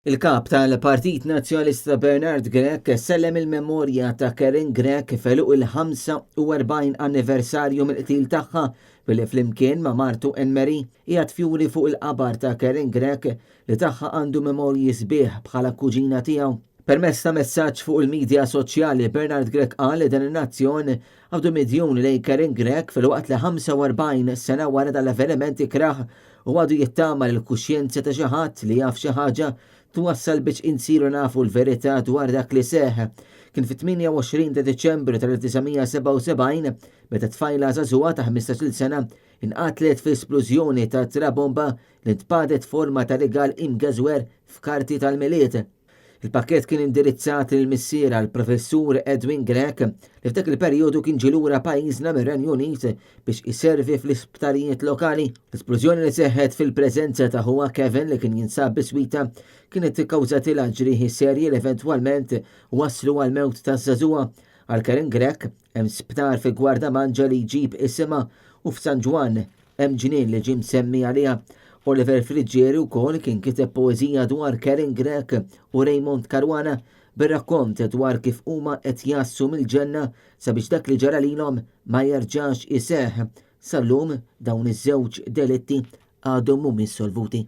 Il-Kap tal-Partit Nazzjonalista Bernard Grech sellem il-memorja ta' Karen Grech f'għeluq il-45 anniversarju mill-qtil tagħha billi flimkien ma' martu Anne Marie qiegħed fjuri fuq il-qabar ta' Karen Grech li tagħha għandu memorji sbieħ bħala kuġina tiegħu. Permezz ta' messaġġ fuq il-midja soċjali, Bernard Grech qal li dan in-nazzjon għadu midjun lejn Karen Grech filwaqt li 45 sena wara dan l-avveniment ikrah u għadu jittama li l-kuxjenza ta' xi ħadd li jaf xi ħaġa twassal biex insiru nafu l-verità dwar dak li seħħ. Kien fit-28 ta' Diċembru tal-1977 meta tfajla żagħżugħa ta' 15-il sena inqatlet fi splużjoni ta' trabomba li ntbagħtet forma ta' rigal imgeżwer f'karti tal-Milied. Il-pakkett kien indirizzat lil missierha l-Professur Edwin Grech li f'dak il-perjodu kien ġie lura pajjiżna mir-Renju Unit biex iservi fl-isptarijiet lokali. L-isplużjoni li seħħet fil-preżenza ta' ħuha Kevin li kien jinsab biswitha kienet ikkawżatilha ġrieħi serji li eventwalment wasslu għall-mewt taż-żagħżugħa. Għal Karen Grech, hemm sptar fi Gwardamanġa li jġib isimha u f'San Ġwann Hemm ġnien li ġie msemmi għaliha. Oliver Friggieri wkoll kien kiteb poeżija dwar Karen Grech u Raymond Caruana bir-rakkont dwar kif huma qed jgħassu mill-ġenna sabiex dak li ġara lilhom ma jerġax iseħħ. Sal-lum dawn iż-żewġ delitti għadhom mhumiex solvuti.